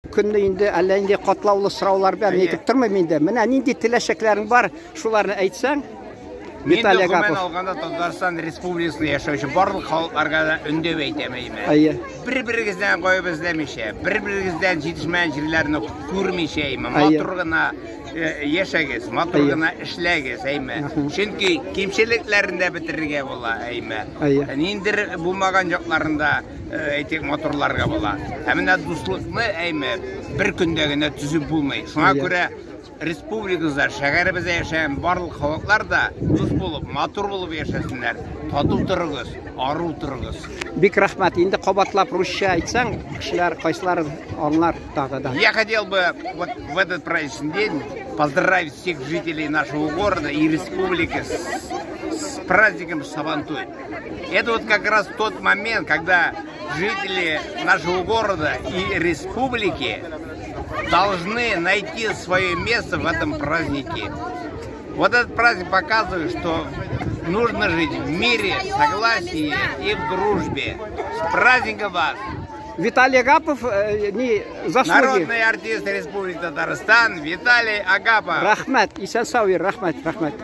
Көнне инде әллә нинди катлаулы сораулар белән әйтеп тормыйм инде. Менә нинди теләчәкләрең бар, шуларны әйтсәң. Виталий Агапов. Гомумән алганда Татарстан Республикасында яшәүче барлык халыкларга да өндәп әйтәм әйме. Әйе. Бер-берегездән гаеп эзләмичә, бер-берегездән җитешмәгән җирләрне күрмичә әйме, матур гына яшәгез, матур гына эшләгез әйме. Чөнки кимчелекләрен дә бетерергә була әйме. Ниндер булмаган якларында әйтик, матурларга була. Ә менә дуслыкны, әйме, бер көндә генә төзеп булмый. Шуңа күрә республикабызда, шәһәребездә яшәгән барлык халыклар да дус булып, матур булып яшәсеннәр. Тату торыгыз, ару торыгыз. Бик рәхмәт. Инде кабатлап русча әйтсәң, кешеләр кайсылары аңлар тагы да. Я хотел бы вот в этот праздничный день поздравить всех жителей нашего города и республики с праздником Сабантуй. Это вот как раз тот момент, когда жители нашего города и республики должны найти свое место в этом празднике. Вот этот праздник показывает, что нужно жить в мире, согласии и в дружбе. С праздником вас! Виталий Агапов, не заслуги. Народный артист Республики Татарстан Виталий Агапов. Рәхмәт, исән-сау, рәхмәт, рәхмәт.